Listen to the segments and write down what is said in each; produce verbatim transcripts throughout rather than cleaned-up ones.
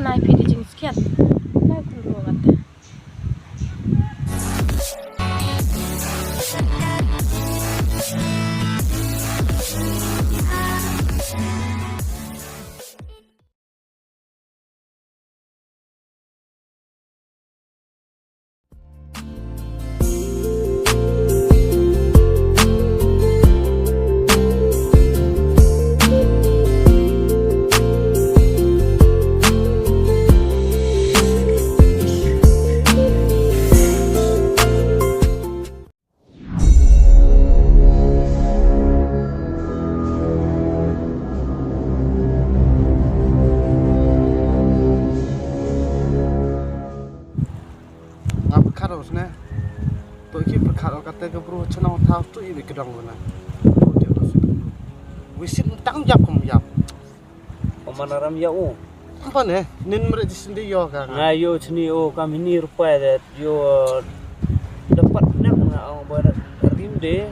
Nai phi di jingskhem. Nai phi ruh kata. Nga pyrkhat ïa u sne. To ki pyrkhat ïa kata ka bru chnong thaw tu i be kdong na. Wisit tang jap kum jap. Oman aram ïa u. Apa ne? Nin mre di sindi ïa ka. Nga ïoh chni o kam hini rupai de ïoh dapat nak nga ong ba rim de.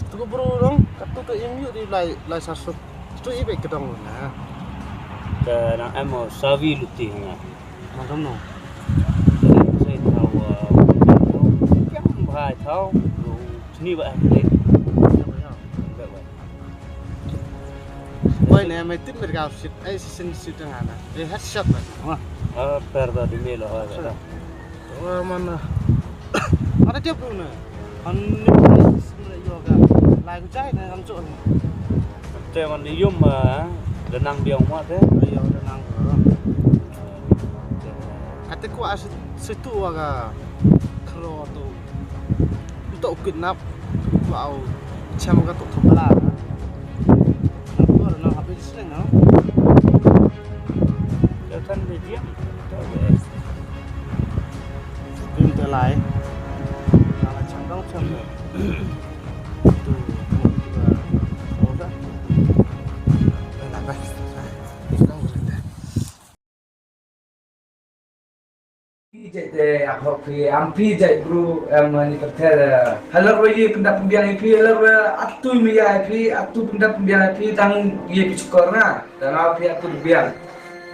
Tu ka bru dong, katu ka ïeng ïoh di lai lai sasuk. Tu i be kdong na. Ka nang em o savi luti nga. Madam no. Sai thaw, uh, piang bhai thaw, chni ba eh. Bai ne, mai tip mer gau sit, ai sin sit nga na. Eh, headshot ba. Wah. Ah, per da di melo ha. Wah, mana. Mana dia bru ne. An ni yoga. Lai ku jai ne, am chu. Te man ni yum ma, da nang biang ma te. Ayo, da nang. Kata ku as situ wa ka khro tu. Untuk kidnap, wa au cham ka tu thapla. Nang ko na habis sini no. Kan dia diam. Tin te lai. Nang la cham dong cham. Tu. Nang ba. Phi jait te ap hok phi, am phi jait bru, em, ni pyrther, eh, halor wa ye pyndap pynbiang ïa phi, halor wa atu maya ïa phi, atu pyndap pynbiang ïa phi, tang ye phi chukor nga, tang nga phi atu pynbiang.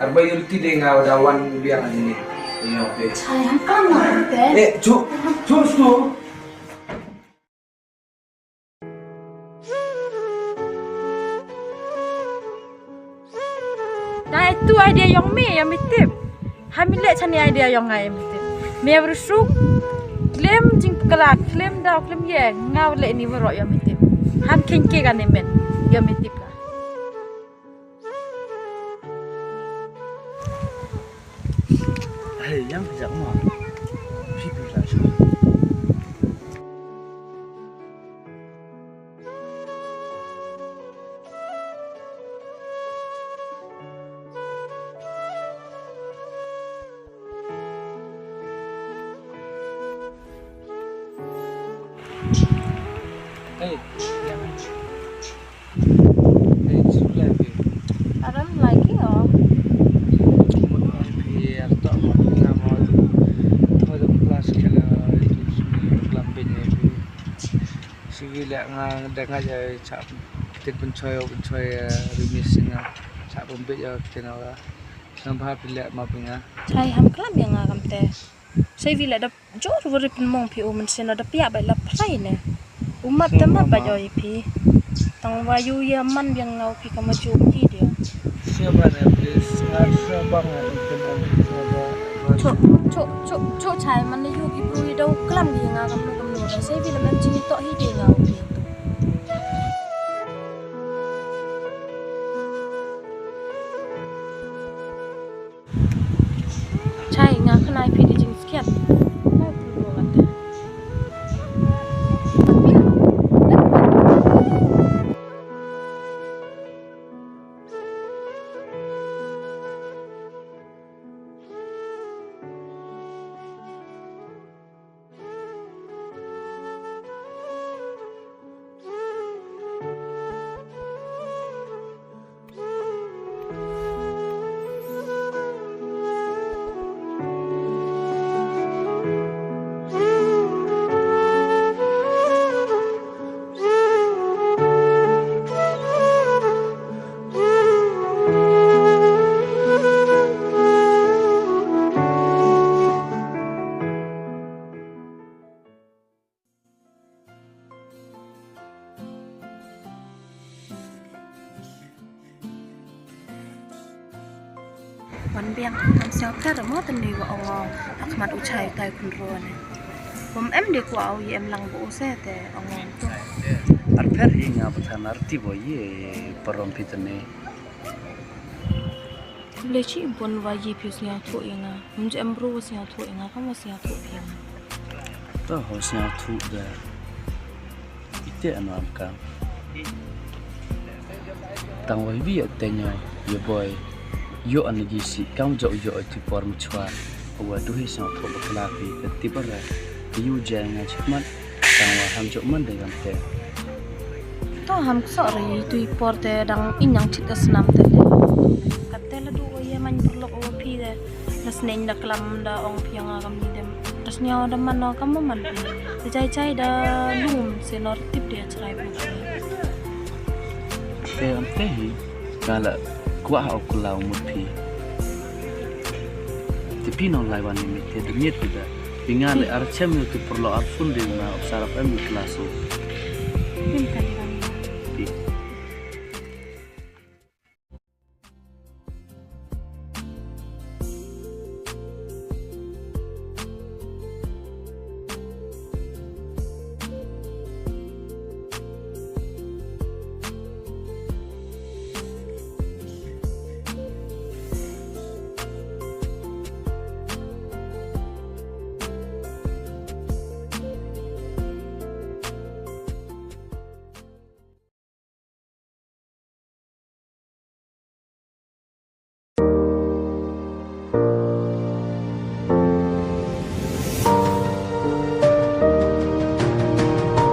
Arba ïa lti de nga wa da wan pynbiang ni. Ïa phi. Chai, ham kam na te. Eh, chu, chu stu. Dei tu idea yong me ïa me tip. Ha me leh chani idea yong nga ïa me tip. Me ïa bru suk. Khlem jingpynkhlad, khlem daw, khlem ïeng, nga leh ni waroh ïa me tip. Ham kheiñ ke kane men ïa me tip la. Hey, yang phi jak ma. Phi phi la shu. Hey, yang. Hey, suk lai phi. Aram lai ki o. Mut phi ar to mut phi ngam o. Mut class ke la tu sum lam pin ne phi. Siwi le nga dang nga ja chap tin pun choi o pun choi rimis nga chap pun bit o tin o. Nang ba phi le ma phi nga. Chai ham klam ya nga kam te. Siwi le da Jor wari pynmong phi u mynsiem da pia bai la phrai ne. U map te map ba joi phi. Tang wa yu ya man biang ngau phi kama ju phi dia. Sia ba ne please. Ngar sia ba ne pynmong phi ba. Chok chok chok chok chai man ne yu ki bru i dau klam di nga kam nu kam nu da sai phi la man chini to hi di ngau phi. Chai nga khnai phi di jingskhem. Nai phi ruh kata. Wan biang, ngam sngewthuh mo tang ne wa ong ong ha khmat u chai tai khun ro ne. Bym em de kwah u ïa em lang ba u se te ong ong to. Ar pher hi nga ba than ar ti bo ye parom phi tang ne. Khublei shibun wa ye phi sngewthuh ïa nga. Ym ju em bru wa sngewthuh ïa nga kam wa sngewthuh phi ïa nga. To ho sngewthuh da. Ite ano am kam. Tang wai bi ate nyo ye boy. Yo an gi si kam jo yo tu por mchwa. Wa du hi sang tho bakla pi ka ti bara. Yu ja nga chikmat. Tang wa ham jo man de gam te. To ham kso re tu por te dang inyang chit snam te le. Kat te la du ye man lok o phi de. Da sneng da klam da ong phi nga kam ni dem. Da sniaw da man no kam man phi. Da jai jai da lum se nor tip de chrai phi. Te am te hi ka la kwah ha u kula u mut phi. Te phi nong lai wan ni te da miet phi da. Phi nga le ar chem yu tu perlo ar fun de na op sarap em yu klas u. Phi ka ni